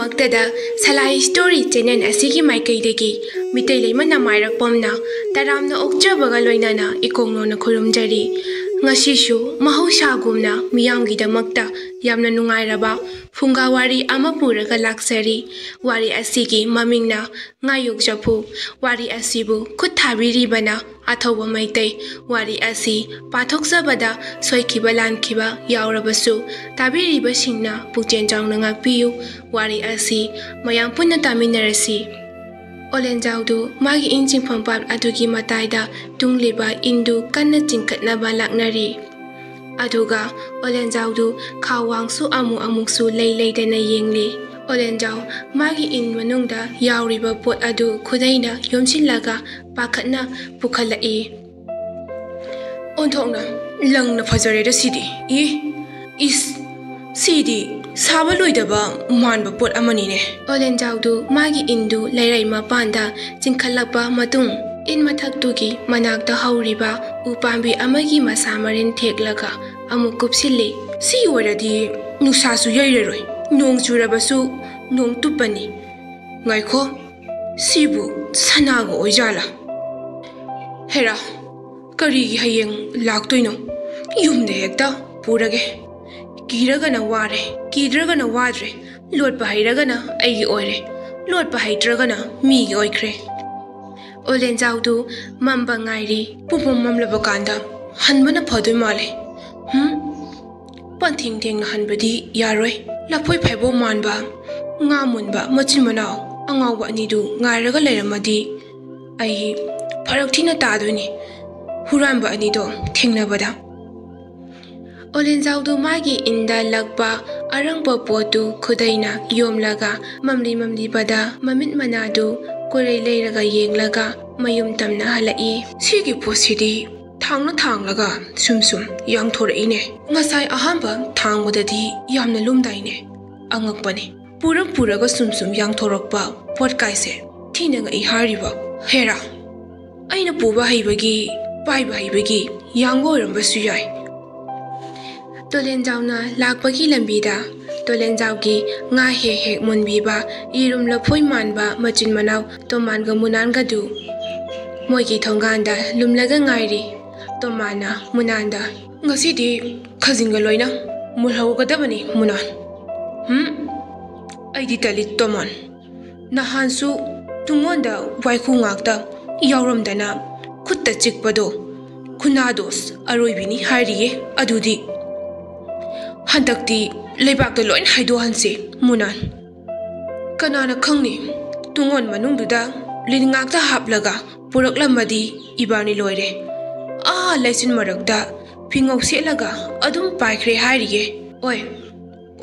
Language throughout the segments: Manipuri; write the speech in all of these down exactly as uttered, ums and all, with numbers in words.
ꯃꯛꯇꯗ ꯁꯂꯥꯏ ꯁ꯭ꯇꯣꯔꯤ ꯆꯦꯅꯦꯜ ꯑꯁꯤꯒꯤ ꯃꯥꯏꯀꯩꯗꯒꯤ ꯃꯤꯇꯩ ꯂꯩꯃ ꯅꯃꯥꯏꯔꯛꯄꯝꯅ ꯇꯔꯥꯝꯅ ꯑꯣꯛꯆꯕꯒ ꯂꯣꯏꯅꯅ ꯏꯀꯣꯡꯂꯣꯟꯅ ꯈꯨꯔꯨꯝꯖꯔꯤ꯫ ꯉꯁꯤꯁꯨ ꯃꯍꯧꯁꯥꯒꯨꯝꯅ ꯃꯤꯌꯥꯝꯒꯤꯗꯃꯛꯇ ꯌꯥꯝꯅ ꯅꯨꯡꯉꯥꯏꯔꯕ ꯐꯨꯡꯒꯥ ꯋꯥꯔꯤ ꯑꯃ ꯄꯨꯔꯒ ꯂꯥꯛꯆꯔꯤ꯫ ꯋꯥꯔꯤ ꯑꯁꯤꯒꯤ ꯃꯃꯤꯡꯅ ꯉꯥꯌꯣꯛ ꯆꯐꯨ꯫ ꯋꯥꯔꯤ ꯑꯁꯤꯕꯨ ꯈꯨꯠ ꯊꯥꯕꯤꯔꯤꯕꯅ ꯑꯊꯧꯕ ꯃꯩꯇꯩ꯫ ꯋꯥꯔꯤ ꯑꯁꯤ ꯄꯥꯊꯣꯛꯆꯕꯗ ꯁꯣꯏꯈꯤꯕ ꯂꯥꯟꯈꯤꯕ ꯌꯥꯎꯔꯕꯁꯨ ꯇꯥꯕꯤꯔꯤꯕꯁꯤꯡꯅ ꯄꯨꯛꯆꯦꯜ ꯆꯥꯎꯅ ꯉꯥꯛꯄꯤꯌꯨ꯫ ꯋꯥꯔꯤ ꯑꯁꯤ ꯃꯌꯥꯝ ꯄꯨꯟꯅ ꯇꯥꯃꯤꯟꯅꯔꯁꯤ꯫ ꯑꯣꯂꯦꯟꯖꯥꯎꯗꯨ ꯃꯥꯒꯤ ꯏꯟ ꯆꯤꯡꯐꯝ ꯄꯥꯠ ꯑꯗꯨꯒꯤ ꯃꯇꯥꯏꯗ ꯇꯨꯡꯂꯤꯕ ꯏꯟꯗꯨ ꯀꯟꯅ ꯆꯤꯡꯈꯠꯅꯕ ꯂꯥꯛꯅꯔꯤ꯫ ꯑꯗꯨꯒ ꯑꯣꯂꯦꯟꯖꯥꯎꯗꯨ ꯈꯥ ꯋꯥꯡꯁꯨ ꯑꯃꯨꯛ ꯑꯃꯨꯛꯁꯨ ꯂꯩ ꯂꯩꯗꯅ ꯌꯦꯡꯂꯤ꯫ ꯑꯣꯂꯦꯟꯖꯥꯎ ꯃꯥꯒꯤ ꯏꯟ ꯃꯅꯨꯡꯗ ꯌꯥꯎꯔꯤꯕ ꯄꯣꯠ ꯑꯗꯨ ꯈꯨꯗꯩꯅ ꯌꯣꯝꯁꯤꯜꯂꯒ ꯄꯥꯈꯠꯅ ꯄꯨꯈꯠꯂꯛꯏ꯫ "ꯑꯣꯟꯊꯣꯛꯅ ꯂꯪꯅ ꯐꯖꯔꯦꯗ ꯁꯤꯗꯤ꯫ ꯏ, ꯏꯁ, ꯁꯤꯗꯤ ꯁꯥꯕ ꯂꯣꯏꯗꯕ ꯃꯥꯟꯕ ꯄꯣꯠ ꯑꯃꯅꯤꯅꯦ"꯫ ꯑꯣꯂꯦꯟꯖꯥꯎꯗꯨ ꯃꯥꯒꯤ ꯏꯟꯗꯨ ꯂꯩꯔꯩ ꯃꯄꯥꯟꯗ ꯆꯤꯡꯈꯠꯂꯛꯄ ꯃꯇꯨꯡ, ꯏꯟ ꯃꯊꯛꯇꯨꯒꯤ ꯃꯅꯥꯛꯇ ꯍꯧꯔꯤꯕ ꯎ ꯄꯥꯝꯕꯤ ꯑꯃꯒꯤ ꯃꯁꯥ ꯃꯔꯤꯟ ꯊꯦꯛꯂꯒ ꯑꯃꯨꯛ ꯀꯨꯞꯁꯤꯜꯂꯤ꯫ "ꯁꯤ ꯑꯣꯏꯔꯗꯤ ꯅꯨꯡꯁꯥꯁꯨ ꯌꯩꯔꯔꯣꯏ, ꯅꯣꯡ ꯆꯨꯔꯕꯁꯨ ꯅꯣꯡ ꯇꯨꯞꯄꯅꯤ꯫ ꯉꯥꯏꯈꯣ, ꯁꯤꯕꯨ ꯁꯅꯥꯒ ꯑꯣꯏꯖꯥꯠꯂꯥ? ꯍꯦꯔꯥ, ꯀꯔꯤꯒꯤ ꯍꯌꯦꯡ ꯂꯥꯛꯇꯣꯏꯅꯣ? ꯌꯨꯝꯗ ꯍꯦꯛꯇ ꯄꯨꯔꯒꯦ꯫ ꯀꯤꯔꯒꯅ ꯋꯥꯔꯦ, ꯀꯤꯗ꯭ꯔꯒꯅ ꯋꯥꯗ꯭ꯔꯦ꯫ ꯂꯣꯠꯄ ꯍꯩꯔꯒꯅ ꯑꯩꯒꯤ ꯑꯣꯏꯔꯦ, ꯂꯣꯠꯄ ꯍꯩꯇ꯭ꯔꯒꯅ ꯃꯤꯒꯤ ꯑꯣꯏꯈ꯭ꯔꯦ"꯫ ꯑꯣꯂꯦꯟꯖꯥꯎꯗꯨ ꯃꯝꯕ ꯉꯥꯏꯔꯤ꯫ ꯄꯨꯝꯃꯝ ꯃꯝꯂꯕ ꯀꯥꯟꯗ ꯍꯟꯕꯅ ꯐꯗꯣꯏ ꯃꯥꯜꯂꯦ꯫ ꯍꯨꯝ? ꯄꯟꯊꯦꯡ ꯊꯦꯡꯅ ꯍꯟꯕꯗꯤ ꯌꯥꯔꯣꯏ꯫ ꯂꯐꯣꯏ ꯐꯥꯏꯕꯣꯛ ꯃꯥꯟꯕ, ꯉꯥ ꯃꯨꯟꯕ ꯃꯆꯤꯟ ꯃꯅꯥꯎ ꯑꯉꯥꯎꯕ ꯑꯅꯤꯗꯨ ꯉꯥꯏꯔꯒ ꯂꯩꯔꯝꯃꯗꯤ ꯑꯩ ꯐꯔꯛ ꯊꯤꯅ ꯇꯥꯗꯣꯏꯅꯤ꯫ ꯍꯨꯔꯥꯟꯕ ꯑꯅꯤꯗꯣ ꯊꯦꯡꯅꯕꯗ꯫ ꯑꯣꯂꯦꯟꯖꯥꯎꯗꯨ ꯃꯥꯒꯤ ꯏꯟꯗ ꯂꯛꯄ ꯑꯔꯪꯕ ꯄꯣꯠꯇꯨ ꯈꯨꯗꯩꯅ ꯌꯣꯝꯂꯒ ꯃꯝꯂꯤ ꯃꯝꯂꯤꯕꯗ ꯃꯃꯤꯠ ꯃꯅꯥꯗꯨ ꯀꯣꯏꯔꯩ ꯂꯩꯔꯒ ꯌꯦꯡꯂꯒ ꯃꯌꯨꯝ ꯇꯝꯅ ꯍꯜꯂꯛꯏ꯫ "ꯁꯤꯒꯤ ꯄꯣꯠꯁꯤꯗꯤ ꯊꯥꯡꯅ ꯊꯥꯡꯂꯒ ꯁꯨꯝ ꯁꯨꯝ ꯌꯥꯡꯊꯣꯔꯛꯏꯅꯦ꯫ ꯉꯁꯥꯏ ꯑꯍꯥꯟꯕ ꯊꯥꯡꯕꯗꯗꯤ ꯌꯥꯝꯅ ꯂꯨꯝꯗꯥꯏꯅꯦ꯫ ꯑꯉꯛꯄꯅꯦ꯫ ꯄꯨꯔ ꯄꯨꯔꯒ ꯁꯨꯝ ꯁꯨꯝ ꯌꯥꯡꯊꯣꯔꯛꯄ ꯄꯣꯠ ꯀꯥꯏꯁꯦ ꯊꯤꯅ ꯉꯛꯏ ꯍꯥꯏꯔꯤꯕ꯫ ꯍꯦꯔꯥ, ꯑꯩꯅ ꯄꯨꯕ ꯍꯩꯕꯒꯤ, ꯄꯥꯏꯕ ꯍꯩꯕꯒꯤ ꯌꯥꯡꯕ ꯑꯣꯏꯔꯝꯕꯁꯨ ꯌꯥꯏ"꯫ ꯇꯣꯂꯦꯟꯖꯥꯎꯅ ꯂꯥꯛꯄꯒꯤ ꯂꯝꯕꯤꯗ ꯇꯣꯂꯦꯟꯖꯥꯎꯒꯤ ꯉꯥ ꯍꯦꯛ ꯍꯦꯛ ꯃꯨꯟꯕꯤꯕ ꯌꯦꯔꯨꯝ ꯂꯐꯣꯏ ꯃꯥꯟꯕ ꯃꯆꯤꯟ ꯃꯅꯥꯎ ꯇꯣꯃꯥꯟꯒ ꯃꯨꯅꯥꯟꯒꯗꯨ ꯃꯣꯏꯒꯤ ꯊꯣꯡꯒꯥꯟꯗ ꯂꯨꯝꯂꯒ ꯉꯥꯏꯔꯤ꯫ ꯇꯣꯃꯥꯟꯅ ꯃꯨꯅꯥꯟꯗ, "ꯉꯁꯤꯗꯤ ꯈꯖꯤꯡꯒ ꯂꯣꯏꯅ ꯃꯨꯜꯍꯧꯒꯗꯕꯅꯤ, ꯃꯨꯅꯥꯟ꯫" "ꯍꯨꯝ? ꯑꯩꯗꯤ ꯇꯜꯂꯤ, ꯇꯣꯃꯥꯟ꯫ ꯅꯍꯥꯟꯁꯨ ꯇꯨꯡꯉꯣꯟꯗ ꯋꯥꯏꯈꯨ ꯉꯥꯛꯇ ꯌꯥꯎꯔꯝꯗꯅ ꯈꯨꯠꯇ ꯆꯤꯛꯄꯗꯣ ꯈꯨꯅꯥꯗꯣꯁ ꯑꯔꯣꯏꯕꯤꯅꯤ ꯍꯥꯏꯔꯤꯌꯦ꯫ ꯑꯗꯨꯗꯤ ꯍꯟꯗꯛꯇꯤ ꯂꯩꯕꯥꯛꯇ ꯂꯣꯏꯅ ꯍꯩꯗꯣꯛꯍꯟꯁꯦ, ꯃꯨꯅꯥꯟ꯫ ꯀꯅꯥꯅ ꯈꯪꯅꯤ, ꯇꯨꯡꯉꯣꯟ ꯃꯅꯨꯡꯗꯨꯗ ꯂꯤꯟ ꯉꯥꯛꯇ ꯍꯥꯞꯂꯒ ꯄꯨꯔꯛꯂꯝꯃꯗꯤ ꯏꯕꯥꯅꯤ ꯂꯣꯏꯔꯦ꯫ ꯑꯥ ꯂꯩꯆꯤꯟ ꯃꯔꯛꯇ ꯐꯤꯉꯧ ꯁꯦꯠꯂꯒ ꯑꯗꯨꯝ ꯄꯥꯏꯈ꯭ꯔꯦ ꯍꯥꯏꯔꯤꯌꯦ꯫ ꯑꯣꯏ,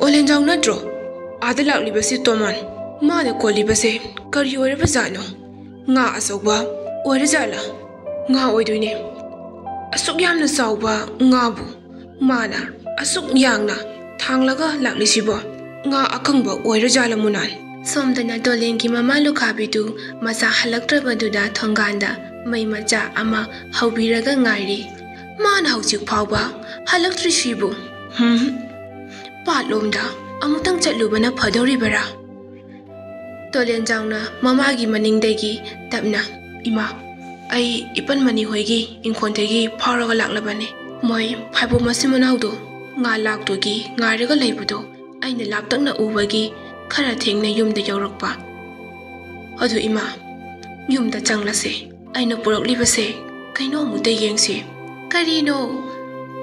ꯑꯣꯂꯦꯟꯖꯥꯎ ꯅꯠꯇ꯭ꯔꯣ ꯑꯥꯗ ꯂꯥꯛꯂꯤꯕꯁꯤ, ꯇꯣꯃꯥꯟ? ꯃꯥꯅ ꯀꯣꯜꯂꯤꯕꯁꯦ ꯀꯔꯤ ꯑꯣꯏꯔꯕꯖꯥꯠꯅꯣ? ꯉꯥ ꯑꯆꯧꯕ ꯑꯣꯏꯔꯖꯥꯠꯂꯥ?" "ꯉꯥ ꯑꯣꯏꯗꯣꯏꯅꯦ꯫ ꯑꯁꯨꯛ ꯌꯥꯝꯅ ꯆꯥꯎꯕ ꯉꯥꯕꯨ ꯃꯥꯅ ꯑꯁꯨꯛ ꯌꯥꯡꯅ ꯊꯥꯡꯂꯒ ꯂꯥꯛꯂꯤꯁꯤꯕꯣ? ꯉꯥ ꯑꯀꯪꯕ ꯑꯣꯏꯔꯖꯥꯠꯂꯥ, ꯃꯨꯅꯥꯟ?" ꯁꯣꯝꯗꯅ ꯇꯣꯂꯦꯟꯒꯤ ꯃꯃꯥ ꯂꯨꯈꯥꯕꯤꯗꯨ ꯃꯆꯥ ꯍꯜꯂꯛꯇ꯭ꯔꯕꯗꯨꯗ ꯊꯣꯡꯒꯥꯟꯗ ꯃꯩ ꯃꯆꯥ ꯑꯃ ꯍꯧꯕꯤꯔꯒ ꯉꯥꯏꯔꯤ꯫ "ꯃꯥꯅ ꯍꯧꯖꯤꯛ ꯐꯥꯎꯕ ꯍꯜꯂꯛꯇ꯭ꯔꯤꯁꯤꯕꯨ? ꯍꯨꯝ? ꯄꯥꯠꯂꯣꯝꯗ ꯑꯃꯨꯛꯇꯪ ꯆꯠꯂꯨꯕꯅ ꯐꯗꯧꯔꯤꯕꯔꯥ?" ꯇꯣꯂꯦꯟꯖꯥꯎꯅ ꯃꯃꯥꯒꯤ ꯃꯅꯤꯡꯗꯒꯤ ꯇꯞꯅ, "ꯏꯃꯥ, ꯑꯩ ꯏꯄꯟ ꯃꯅꯤ ꯍꯣꯏꯒꯤ ꯏꯪꯈꯣꯜꯗꯒꯤ ꯐꯥꯎꯔꯒ ꯂꯥꯛꯂꯕꯅꯦ꯫ ꯃꯣꯏ ꯐꯥꯏꯕꯣꯛ ꯃꯆꯤꯟ ꯃꯅꯥꯎꯗꯣ ꯉꯥ ꯂꯥꯛꯇꯨꯒꯤ ꯉꯥꯏꯔꯒ ꯂꯩꯕꯗꯣ ꯑꯩꯅ ꯂꯥꯞꯇꯛꯅ ꯎꯕꯒꯤ ꯈꯔ ꯊꯦꯡꯅ ꯌꯨꯝꯗ ꯌꯧꯔꯛꯄ꯫ ꯑꯗꯨ ꯏꯃꯥ, ꯌꯨꯝꯗ ꯆꯪꯂꯁꯦ꯫ ꯑꯩꯅ ꯄꯨꯔꯛꯂꯤꯕꯁꯦ ꯀꯩꯅꯣ ꯑꯃꯨꯛꯇ ꯌꯦꯡꯁꯤ꯫" "ꯀꯔꯤꯅꯣ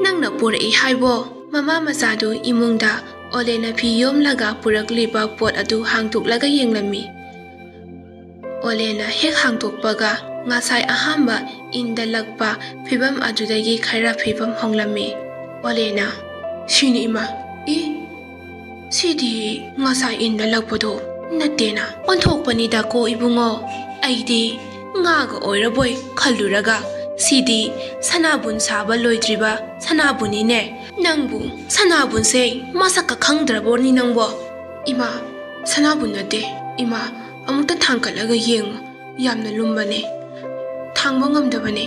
ꯅꯪꯅ ꯄꯨꯔꯛꯏ ꯍꯥꯏꯕꯣ?" ꯃꯃꯥ ꯃꯆꯥꯗꯨ ꯏꯃꯨꯡꯗ ꯑꯣꯂꯦꯅ ꯐꯤ ꯌꯣꯝꯂꯒ ꯄꯨꯔꯛꯂꯤꯕ ꯄꯣꯠ ꯑꯗꯨ ꯍꯥꯡꯗꯣꯛꯂꯒ ꯌꯦꯡꯂꯝꯃꯤ꯫ ꯑꯣꯂꯦꯅ ꯍꯦꯛ ꯍꯥꯡꯗꯣꯛꯄꯒ ꯉꯁꯥꯏ ꯑꯍꯥꯟꯕ ꯏꯟꯗ ꯂꯛꯄ ꯐꯤꯕꯝ ꯑꯗꯨꯗꯒꯤ ꯈꯔ ꯐꯤꯕꯝ ꯍꯣꯡꯂꯝꯃꯤ꯫ ꯑꯣꯂꯦꯅ, "ꯁꯤꯅꯤ ꯏꯃꯥ꯫" "ꯏ, ꯁꯤꯗꯤ ꯉꯁꯥꯏ ꯏꯟꯗ ꯂꯛꯄꯗꯣ ꯅꯠꯇꯦꯅ?" "ꯑꯣꯟꯊꯣꯛꯄꯅꯤꯗꯀꯣ ꯏꯕꯨꯡꯉꯣ, ꯑꯩꯗꯤ ꯉꯥꯒ ꯑꯣꯏꯔꯕꯣꯏ ꯈꯜꯂꯨꯔꯒ ꯁꯤꯗꯤ ꯁꯅꯥꯕꯨꯟ ꯁꯥꯕ ꯂꯣꯏꯗ꯭ꯔꯤꯕ ꯁꯅꯥꯕꯨꯟꯅꯤꯅꯦ꯫ ꯅꯪꯕꯨ ꯁꯅꯥꯕꯨꯟꯁꯦ ꯃꯁꯛꯀ ꯈꯪꯗ꯭ꯔꯕꯣꯅꯤ ꯅꯪꯕꯣ?" "ꯏꯃꯥ, ꯁꯅꯥꯕꯨꯟ ꯅꯠꯇꯦ꯫ ꯏꯃꯥ, ꯑꯃꯨꯛꯇ ꯊꯥꯡꯒꯠꯂꯒ ꯌꯦꯡꯉꯨ, ꯌꯥꯝꯅ ꯂꯨꯝꯕꯅꯦ, ꯊꯥꯡꯕ ꯉꯝꯗꯕꯅꯦ꯫"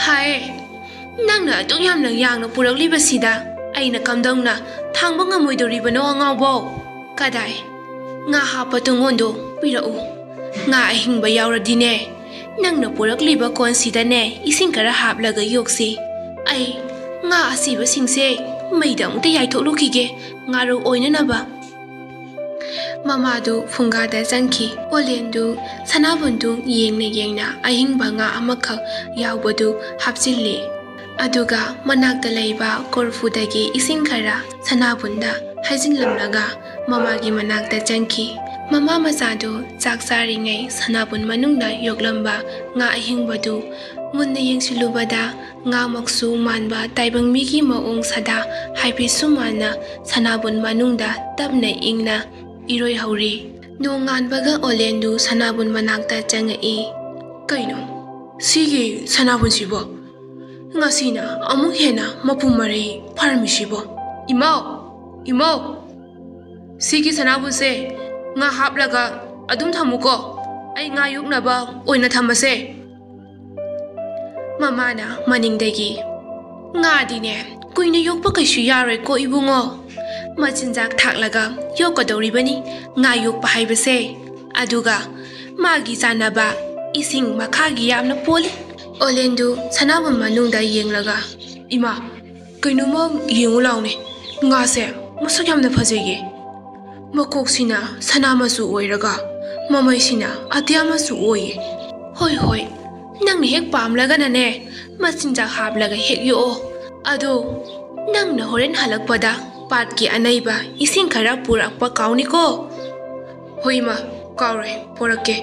"ꯍꯥꯏ, ꯅꯪꯅ ꯑꯗꯨꯛ ꯌꯥꯝꯅ ꯌꯥꯡꯅ ꯄꯨꯔꯛꯂꯤꯕꯁꯤꯗ ꯑꯩꯅ ꯀꯝꯗꯧꯅ ꯊꯥꯡꯕ ꯉꯝꯃꯣꯏꯗꯧꯔꯤꯕꯅꯣ, ꯑꯉꯥꯎꯕꯧ? ꯀꯗꯥꯏ? ꯉꯥ ꯍꯥꯞꯄ ꯇꯨꯡꯒꯣꯟꯗꯣ ꯄꯤꯔꯛꯎ꯫ ꯉꯥ ꯑꯍꯤꯡꯕ ꯌꯥꯎꯔꯗꯤꯅꯦ, ꯅꯪꯅ ꯄꯨꯔꯛꯂꯤꯕ ꯀꯣꯟꯁꯤꯗꯅꯦ ꯏꯁꯤꯡ ꯈꯔ ꯍꯥꯞꯂꯒ ꯌꯣꯛꯁꯤ꯫ ꯑꯩ ꯉꯥ ꯑꯁꯤꯕꯁꯤꯡꯁꯦ ꯃꯩꯗ ꯑꯃꯨꯛꯇ ꯌꯥꯏꯊꯣꯛꯂꯨꯈꯤꯒꯦ, ꯉꯥꯔꯧ ꯑꯣꯏꯅꯅꯕ꯫ ꯃꯃꯥꯗꯨ ꯐꯨꯡꯒꯥꯗ ꯆꯪꯈꯤ꯫ ꯑꯣꯂꯦꯟꯗꯨ ꯁꯅꯥꯕꯨꯟꯗꯨ ꯌꯦꯡꯅ ꯌꯦꯡꯅ ꯑꯍꯤꯡꯕ ꯉꯥ ꯑꯃꯈꯛ ꯌꯥꯎꯕꯗꯨ ꯍꯥꯞꯆꯤꯜꯂꯤ꯫ ꯑꯗꯨꯒ ꯃꯅꯥꯛꯇ ꯂꯩꯕ ꯀꯣꯔꯐꯨꯗꯒꯤ ꯏꯁꯤꯡ ꯈꯔ ꯁꯅꯥꯕꯨꯟꯗ ꯍꯩꯖꯤꯜꯂꯝꯂꯒ ꯃꯃꯥꯒꯤ ꯃꯅꯥꯛꯇ ꯆꯪꯈꯤ꯫ ꯃꯃꯥ ꯃꯆꯥꯗꯨ ꯆꯥꯛ ꯆꯥꯔꯤꯉꯩ ꯁꯅꯥꯕꯨꯟ ꯃꯅꯨꯡꯗ ꯌꯣꯛꯂꯝꯕ ꯉꯥ ꯑꯍꯤꯡꯕꯗꯨ ꯃꯨꯟꯅ ꯌꯦꯡꯁꯤꯜꯂꯨꯕꯗ ꯉꯥꯃꯛꯁꯨ ꯃꯥꯟꯕ ꯇꯥꯏꯕꯪ ꯃꯤꯒꯤ ꯃꯑꯣꯡ ꯁꯥꯗꯥ ꯍꯥꯏꯐꯦꯠꯁꯨ ꯃꯥꯟꯅ ꯁꯅꯥꯕꯨꯟ ꯃꯅꯨꯡꯗ ꯇꯞꯅ ꯏꯪꯅ ꯏꯔꯣꯏ ꯍꯧꯔꯤ꯫ ꯅꯣꯡꯉꯥꯟꯕꯒ ꯑꯣꯂꯦꯟꯗꯨ ꯁꯅꯥꯕꯨꯟ ꯃꯅꯥꯛꯇ ꯆꯪꯉꯛꯏ꯫ "ꯀꯩꯅꯣ ꯁꯤꯒꯤ ꯁꯅꯥꯕꯨꯟꯁꯤꯕꯣ? ꯉꯁꯤꯅ ꯑꯃꯨꯛ ꯍꯦꯟꯅ ꯃꯄꯨꯝ ꯃꯔꯩ ꯐꯥꯔꯝꯃꯤꯁꯤꯕꯣ? ꯏꯃꯧ! ꯏꯃꯧ! ꯁꯤꯒꯤ ꯁꯅꯥꯕꯨꯟꯁꯦ ꯉꯥ ꯍꯥꯞꯂꯒ ꯑꯗꯨꯝ ꯊꯝꯃꯨꯀꯣ꯫ ꯑꯩ ꯉꯥ ꯌꯣꯛꯅꯕ ꯑꯣꯏꯅ ꯊꯝꯃꯁꯦ꯫" ꯃꯃꯥꯅ ꯃꯅꯤꯡꯗꯒꯤ, "ꯉꯥꯗꯤꯅꯦ ꯀꯨꯏꯅ ꯌꯣꯛꯄ ꯀꯩꯁꯨ ꯌꯥꯔꯣꯏꯀꯣ ꯏꯕꯨꯡꯉꯣ꯫ ꯃꯆꯤꯟꯖꯥꯛ ꯊꯥꯛꯂꯒ ꯌꯣꯛꯀꯗꯧꯔꯤꯕꯅꯤ꯫ ꯉꯥ ꯌꯣꯛꯄ ꯍꯥꯏꯕꯁꯦ꯫ ꯑꯗꯨꯒ ꯃꯥꯒꯤ ꯆꯥꯅꯕ ꯏꯁꯤꯡ ꯃꯈꯥꯒꯤ ꯌꯥꯝꯅ ꯄꯣꯜꯂꯤ꯫" ꯑꯣꯂꯦꯟꯗꯨ ꯁꯅꯥꯕꯨꯟ ꯃꯅꯨꯡꯗ ꯌꯦꯡꯂꯒ, "ꯏꯃꯥ, ꯀꯩꯅꯣꯝꯃ ꯌꯦꯡꯉꯨ ꯂꯥꯎꯅꯦ꯫ ꯉꯥꯁꯦ ꯃꯁꯛ ꯌꯥꯝꯅ ꯐꯖꯩꯌꯦ꯫ ꯃꯀꯣꯛꯁꯤꯅ ꯁꯅꯥ ꯃꯆꯨ ꯑꯣꯏꯔꯒ ꯃꯃꯩꯁꯤꯅ ꯑꯇꯤꯌꯥ ꯃꯆꯨ ꯑꯣꯏꯌꯦ꯫" "ꯍꯣꯏ, ꯍꯣꯏ, ꯅꯪꯅ ꯍꯦꯛ ꯄꯥꯝꯂꯒꯅꯅꯦ, ꯃꯆꯤꯟꯖꯥꯛ ꯍꯥꯞꯂꯒ ꯍꯦꯛ ꯌꯣꯛꯑꯣ꯫ ꯑꯗꯣ ꯅꯪꯅ ꯍꯣꯔꯦꯟ ꯍꯜꯂꯛꯄꯗ ꯄꯥꯠꯀꯤ ꯑꯅꯩꯕ ꯏꯁꯤꯡ ꯈꯔ ꯄꯨꯔꯛꯄ ꯀꯥꯎꯅꯤꯀꯣ꯫" "ꯍꯣꯏ ꯏꯃꯥ, ꯀꯥꯎꯔꯣꯏ, ꯄꯨꯔꯛꯀꯦ꯫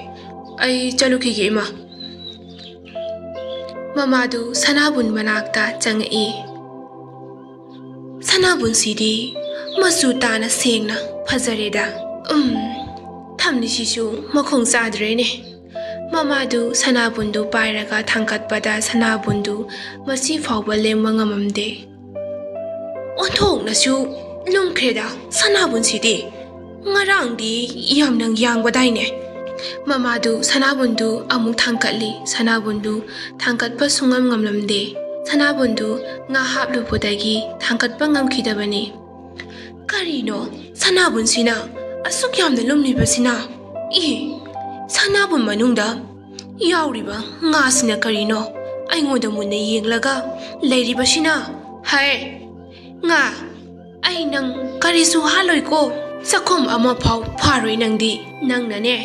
ꯑꯩ ꯆꯠꯂꯨꯈꯤꯒꯦ ꯏꯃꯥ꯫" ꯃꯃꯥꯗꯨ ꯁꯅꯥꯕꯨꯟ ꯃꯅꯥꯛꯇ ꯆꯪꯉꯛꯏ꯫ "ꯁꯅꯥꯕꯨꯟꯁꯤꯗꯤ ꯃꯆꯨ ꯇꯥꯅ ꯁꯦꯡꯅ ꯐꯖꯔꯦꯗ꯫ ꯎꯝ, ꯊꯝꯂꯤꯁꯤꯁꯨ ꯃꯈꯣꯡ ꯆꯥꯗ꯭ꯔꯦꯅꯦ꯫" ꯃꯃꯥꯗꯨ ꯁꯅꯥꯕꯨꯟꯗꯨ ꯄꯥꯏꯔꯒ ꯊꯥꯡꯒꯠꯄꯗ ꯁꯅꯥꯕꯨꯟꯗꯨ ꯃꯁꯤ ꯐꯥꯎꯕ ꯂꯦꯡꯕ ꯉꯝꯃꯝꯗꯦ꯫ "ꯑꯣꯟꯊꯣꯛꯅꯁꯨ ꯂꯨꯝꯈ꯭ꯔꯦꯗ ꯁꯅꯥꯕꯨꯟꯁꯤꯗꯤ꯫ ꯉꯔꯥꯡꯗꯤ ꯌꯥꯝꯅ ꯌꯥꯡꯕꯗꯥꯏꯅꯦ꯫" ꯃꯃꯥꯗꯨ ꯁꯅꯥꯕꯨꯟꯗꯨ ꯑꯃꯨꯛ ꯊꯥꯡꯒꯠꯂꯤ꯫ ꯁꯅꯥꯕꯨꯟꯗꯨ ꯊꯥꯡꯒꯠꯄ ꯁꯨꯡꯉꯝ ꯉꯝꯂꯝꯗꯦ꯫ ꯁꯅꯥꯕꯨꯟꯗꯨ ꯉꯥ ꯍꯥꯞꯂꯨꯕꯗꯒꯤ ꯊꯥꯡꯒꯠꯄ ꯉꯝꯈꯤꯗꯕꯅꯤ꯫ "ꯀꯔꯤꯅꯣ ꯁꯅꯥꯕꯨꯟꯁꯤꯅ ꯑꯁꯨꯛ ꯌꯥꯝꯅ ꯂꯨꯝꯂꯤꯕꯁꯤꯅ? ꯏ, ꯁꯅꯥꯕꯨꯟ ꯃꯅꯨꯡꯗ ꯌꯥꯎꯔꯤꯕ ꯉꯥꯁꯤꯅ ꯀꯔꯤꯅꯣ ꯑꯩꯉꯣꯟꯗ ꯃꯨꯟꯅ ꯌꯦꯡꯂꯒ ꯂꯩꯔꯤꯕꯁꯤꯅ? ꯍꯥꯏ, ꯉꯥ, ꯑꯩ ꯅꯪ ꯀꯔꯤꯁꯨ ꯍꯥꯠꯂꯣꯏꯀꯣ꯫ ꯆꯥꯛꯈꯨꯝ ꯑꯃ ꯐꯥꯎ ꯐꯥꯔꯣꯏ ꯅꯪꯗꯤ꯫ ꯅꯪꯅꯅꯦ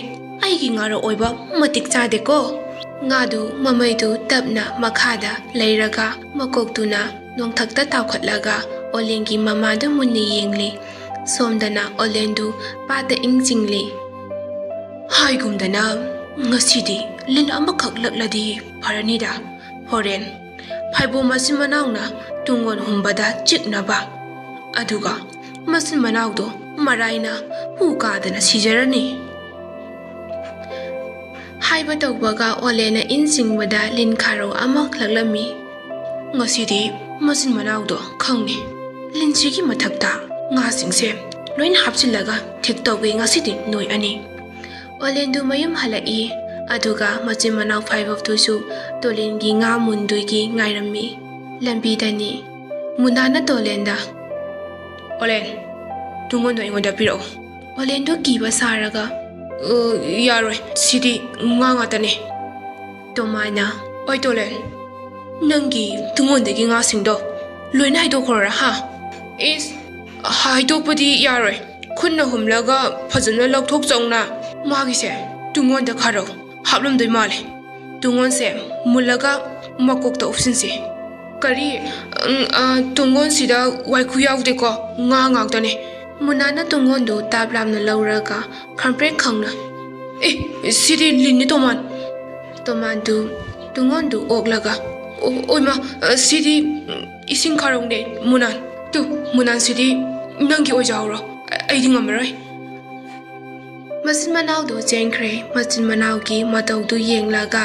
ꯑꯩꯒꯤ ꯉꯥꯔꯣ ꯑꯣꯏꯕ ꯃꯇꯤꯛ ꯆꯥꯗꯦꯀꯣ꯫" ꯉꯥꯗꯨ ꯃꯃꯩꯗꯨ ꯇꯞꯅ ꯃꯈꯥꯗ ꯂꯩꯔꯒ ꯃꯀꯣꯛꯇꯨꯅ ꯅꯣꯡꯊꯛꯇ ꯇꯥꯎꯈꯠꯂꯒ ꯑꯣꯂꯦꯟꯒꯤ ꯃꯃꯥꯗꯨ ꯃꯨꯟꯅ ꯌꯦꯡꯂꯤ꯫ ꯁꯣꯝꯗꯅ ꯑꯣꯂꯦꯟꯗꯨ ꯄꯥꯠꯇ ꯏꯪ ꯆꯤꯡꯂꯤ꯫ "ꯍꯥꯏꯒꯨꯝꯗꯅ ꯉꯁꯤꯗꯤ ꯂꯤꯟ ꯑꯃꯈꯛ ꯂꯛꯂꯗꯤ ꯐꯔꯅꯤꯗ꯫ ꯍꯣꯔꯦꯟ ꯐꯥꯏꯕꯣꯝ ꯃꯆꯤꯟ ꯃꯅꯥꯎꯅ ꯇꯨꯡꯒꯣꯟ ꯍꯨꯝꯕꯗ ꯆꯤꯛꯅꯕ꯫ ꯑꯗꯨꯒ ꯃꯆꯤꯟ ꯃꯅꯥꯎꯗꯣ ꯃꯔꯥꯏꯅ ꯍꯨ ꯀꯥꯗꯅ ꯁꯤꯖꯔꯅꯤ꯫" ꯍꯥꯏꯕ ꯇꯧꯕꯒ ꯑꯣꯂꯦꯟꯅ ꯏꯟ ꯆꯤꯡꯕꯗ ꯂꯤꯟ ꯈꯥꯔꯧ ꯑꯃ ꯂꯛꯂꯝꯃꯤ꯫ "ꯉꯁꯤꯗꯤ ꯃꯆꯤꯟ ꯃꯅꯥꯎꯗꯣ ꯈꯪꯅꯤ꯫ ꯂꯤꯟꯁꯤꯒꯤ ꯃꯊꯛꯇ ꯉꯥꯁꯤꯡꯁꯦ ꯂꯣꯏꯅ ꯍꯥꯞꯆꯤꯜꯂꯒ ꯊꯦꯛꯇꯧꯒꯦ ꯉꯁꯤꯗꯤ ꯅꯣꯏ ꯑꯅꯤ꯫" ꯑꯣꯂꯦꯟꯗꯨ ꯃꯌꯨꯝ ꯍꯜꯂꯛꯏ꯫ ꯑꯗꯨꯒ ꯃꯆꯤꯟ ꯃꯅꯥꯎ ꯐꯥꯏꯕꯣꯛꯇꯨꯁꯨ ꯇꯣꯂꯦꯟꯒꯤ ꯉꯥ ꯃꯨꯟꯗꯨꯒꯤ ꯉꯥꯏꯔꯝꯃꯤ꯫ ꯂꯝꯕꯤꯗꯅꯤ ꯃꯨꯅꯥꯅ ꯇꯣꯂꯦꯟꯗ, "ꯑꯣꯂꯦꯟ, ꯇꯨꯡꯒꯣꯟꯗꯣ ꯑꯩꯉꯣꯟꯗ ꯄꯤꯔꯛꯑꯣ꯫" ꯑꯣꯂꯦꯟꯗꯨ ꯀꯤꯕ ꯁꯥꯔꯒ, "ꯑ, ꯌꯥꯔꯣꯏ, ꯁꯤꯗꯤ ꯉꯥ ꯉꯥꯛꯇꯅꯦ꯫" ꯇꯣꯃꯥꯅ, "ꯑꯣꯏ ꯇꯣꯂꯦꯟ, ꯅꯪꯒꯤ ꯇꯨꯡꯒꯣꯟꯗꯒꯤ ꯉꯥꯁꯤꯡꯗꯣ ꯂꯣꯏꯅ ꯍꯥꯏꯗꯣꯛꯈ꯭ꯔꯣꯔꯥ, ꯍꯥ?" "ꯏꯁ, ꯍꯥꯏꯗꯣꯛꯄꯗꯤ ꯌꯥꯔꯣꯏ꯫ ꯈꯨꯠꯅ ꯍꯨꯝꯂꯒ ꯐꯖꯅ ꯂꯧꯊꯣꯛꯆꯧꯅ꯫ ꯃꯥꯒꯤꯁꯦ ꯇꯨꯡꯒꯣꯟꯗ ꯈꯥꯔꯧ ꯍꯥꯞꯂꯝꯗꯣꯏ ꯃꯥꯜꯂꯦ꯫ ꯇꯨꯡꯒꯣꯟꯁꯦ ꯃꯨꯜꯂꯒ ꯃꯀꯣꯛꯇ ꯎꯞꯁꯤꯟꯁꯤ꯫" "ꯀꯔꯤ? ꯎꯝ, ꯑ, ꯇꯨꯡꯒꯣꯟꯁꯤꯗ ꯋꯥꯏꯈꯨ ꯌꯥꯎꯗꯦꯀꯣ, ꯉꯥ ꯉꯥꯛꯇꯅꯦ꯫" ꯃꯨꯅꯥꯅ ꯇꯨꯡꯒꯣꯟꯗꯨ ꯇꯥꯞ ꯂꯥꯞꯅ ꯂꯧꯔꯒ ꯈꯪꯄ꯭ꯔꯦꯛ ꯈꯪꯅ, "ꯑꯦ, ꯁꯤꯗꯤ ꯂꯤꯟꯅꯤ ꯇꯣꯃꯥꯟ!" ꯇꯣꯃꯥꯟꯗꯨ ꯇꯨꯡꯒꯣꯟꯗꯨ ꯑꯣꯛꯂꯒ, "ꯑꯣ, ꯑꯣꯏꯃ, ꯑ, ꯁꯤꯗꯤ, ꯎꯝ, ꯏꯁꯤꯡ ꯈꯥꯔꯧꯅꯦ, ꯃꯨꯅꯥꯟ꯫ ꯇꯨ, ꯃꯨꯅꯥꯟ, ꯁꯤꯗꯤ ꯅꯪꯒꯤ ꯑꯣꯏꯖꯍꯧꯔꯣ꯫ ꯑ-, ꯑꯩꯗꯤ ꯉꯝꯃꯔꯣꯏ꯫" ꯃꯆꯤꯟ ꯃꯅꯥꯎꯗꯨ ꯆꯦꯟꯈ꯭ꯔꯦ꯫ ꯃꯆꯤꯟ ꯃꯅꯥꯎꯒꯤ ꯃꯇꯧꯗꯨ ꯌꯦꯡꯂꯒ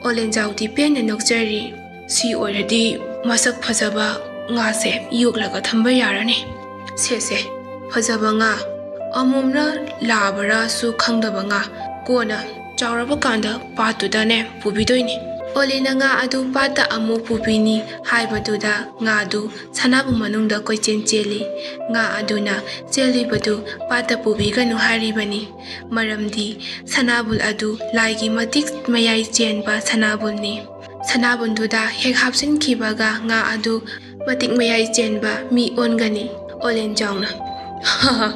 ꯑꯣꯂꯦꯟꯖꯥꯎꯗꯤ ꯄꯦꯟꯅ ꯅꯣꯛꯆꯔꯤ꯫ "ꯁꯤ ꯑꯣꯏꯔꯗꯤ ꯃꯁꯛ ꯐꯖꯕ ꯉꯥꯁꯦ ꯌꯣꯛꯂꯒ ꯊꯝꯕ ꯌꯥꯔꯅꯤ꯫ ꯁꯦ, ꯁꯦ, ꯐꯖꯕ ꯉꯥ, ꯑꯃꯣꯝꯔ ꯂꯥꯕꯔꯁꯨ ꯈꯪꯗꯕ ꯉꯥ, ꯀꯣꯟꯅ ꯆꯥꯎꯔꯕ ꯀꯥꯟꯗ ꯄꯥꯠꯇꯨꯗꯅꯦ ꯄꯨꯕꯤꯗꯣꯏꯅꯤ꯫" ꯑꯣꯂꯦꯟꯅ ꯉꯥ ꯑꯗꯨ ꯄꯥꯠꯇ ꯑꯃꯨꯛ ꯄꯨꯕꯤꯅꯤ ꯍꯥꯏꯕꯗꯨꯗ ꯉꯥꯗꯨ ꯁꯅꯥꯕꯨ ꯃꯅꯨꯡꯗ ꯀꯣꯏꯆꯦꯟ ꯆꯦꯜꯂꯤ꯫ ꯉꯥ ꯑꯗꯨꯅ ꯆꯦꯜꯂꯤꯕꯗꯨ ꯄꯥꯠꯇ ꯄꯨꯕꯤꯒꯅꯨ ꯍꯥꯏꯔꯤꯕꯅꯤ꯫ ꯃꯔꯝꯗꯤ ꯁꯅꯥꯕꯨꯜ ꯑꯗꯨ ꯂꯥꯏꯒꯤ ꯃꯇꯤꯛ ꯃꯌꯥꯏ ꯆꯦꯟꯕ ꯁꯅꯥꯕꯨꯜꯅꯤ꯫ ꯁꯅꯥꯕꯨꯜꯗꯨꯗ ꯍꯦꯛ ꯍꯥꯞꯆꯤꯟꯈꯤꯕꯒ ꯉꯥ ꯑꯗꯨ ꯃꯇꯤꯛ ꯃꯌꯥꯏ ꯆꯦꯟꯕ ꯃꯤ ꯑꯣꯟꯒꯅꯤ꯫ ꯑꯣꯂꯦꯟꯖꯥꯎꯅ, "ꯍꯥ,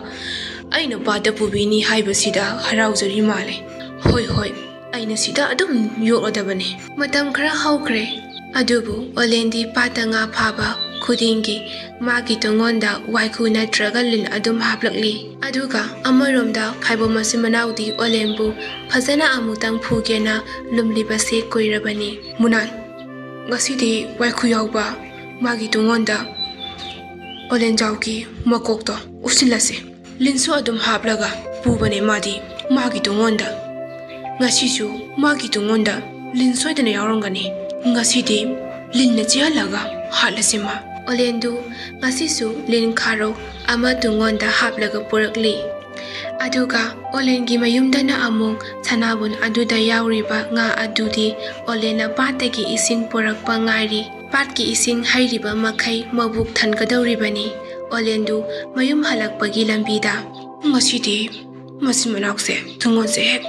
ꯑꯩꯅ ꯄꯥꯠꯇ ꯄꯨꯕꯤꯅꯤ ꯍꯥꯏꯕꯁꯤꯗ ꯍꯔꯥꯎꯖꯔꯤ ꯃꯥꯜꯂꯦ꯫ ꯍꯣꯏ, ꯍꯣꯏ, ꯑꯩꯅ ꯁꯤꯗ ꯑꯗꯨꯝ ꯌꯣꯛꯂꯗꯕꯅꯤ꯫" ꯃꯇꯝ ꯈꯔ ꯍꯧꯈ꯭ꯔꯦ꯫ ꯑꯗꯨꯕꯨ ꯑꯣꯂꯦꯟꯗꯤ ꯄꯥꯠꯇ ꯉꯥ ꯐꯥꯕ ꯈꯨꯗꯤꯡꯒꯤ ꯃꯥꯒꯤ ꯇꯨꯡꯉꯣꯟꯗ ꯋꯥꯏꯈꯨ ꯅꯠꯇ꯭ꯔꯒ ꯂꯤꯟ ꯑꯗꯨꯝ ꯍꯥꯞꯂꯛꯂꯤ꯫ ꯑꯗꯨꯒ ꯑꯃꯔꯣꯝꯗ ꯐꯥꯏꯕꯣꯛ ꯃꯆꯤꯟ ꯃꯅꯥꯎꯗꯤ ꯑꯣꯂꯦꯟꯕꯨ ꯐꯖꯅ ꯑꯃꯨꯛꯇꯪ ꯐꯨꯒꯦꯅ ꯂꯨꯝꯂꯤꯕꯁꯦ ꯀꯨꯏꯔꯕꯅꯤ꯫ "ꯃꯨꯅꯥꯟ, ꯉꯁꯤꯗꯤ ꯋꯥꯏꯈꯨ ꯌꯥꯎꯕ ꯃꯥꯒꯤ ꯇꯨꯡꯉꯣꯟꯗ ꯑꯣꯂꯦꯟꯖꯥꯎꯒꯤ ꯃꯀꯣꯛꯇꯣ ꯎꯞꯁꯤꯜꯂꯁꯦ꯫ ꯂꯤꯟꯁꯨ ꯑꯗꯨꯝ ꯍꯥꯞꯂꯒ ꯄꯨꯕꯅꯦ ꯃꯥꯗꯤ ꯃꯥꯒꯤ ꯇꯨꯡꯉꯣꯟꯗ꯫ ꯉꯁꯤꯁꯨ ꯃꯥꯒꯤ ꯇꯨꯡꯉꯣꯟꯗ ꯂꯤꯟ ꯁꯣꯏꯗꯅ ꯌꯥꯎꯔꯝꯒꯅꯤ꯫ ꯉꯁꯤꯗꯤ ꯂꯤꯟꯅ ꯆꯤꯛꯍꯜꯂꯒ ꯍꯥꯠꯂꯁꯤ ꯃꯥ꯫" ꯑꯣꯂꯦꯟꯗꯨ ꯉꯁꯤꯁꯨ ꯂꯤꯟ ꯈꯥꯔꯧ ꯑꯃ ꯇꯨꯡꯉꯣꯟꯗ ꯍꯥꯞꯂꯒ ꯄꯨꯔꯛꯂꯤ꯫ ꯑꯗꯨꯒ ꯑꯣꯂꯦꯟꯒꯤ ꯃꯌꯨꯝꯗꯅ ꯑꯃꯨꯛ ꯁꯅꯥꯕꯨꯟ ꯑꯗꯨꯗ ꯌꯥꯎꯔꯤꯕ ꯉꯥ ꯑꯗꯨꯗꯤ ꯑꯣꯂꯦꯟꯅ ꯄꯥꯠꯇꯒꯤ ꯏꯁꯤꯡ ꯄꯨꯔꯛꯄ ꯉꯥꯏꯔꯤ꯫ ꯄꯥꯠꯀꯤ ꯏꯁꯤꯡ ꯍꯩꯔꯤꯕ ꯃꯈꯩ ꯃꯕꯨꯛ ꯊꯟꯒꯗꯧꯔꯤꯕꯅꯤ꯫ ꯑꯣꯂꯦꯟꯗꯨ ꯃꯌꯨꯝ ꯍꯜꯂꯛꯄꯒꯤ ꯂꯝꯕꯤꯗ, "ꯉꯁꯤꯗꯤ ꯃꯆꯤꯟ ꯃꯅꯥꯎꯁꯦ ꯇꯨꯡꯉꯣꯟꯁꯦ ꯍꯦꯛ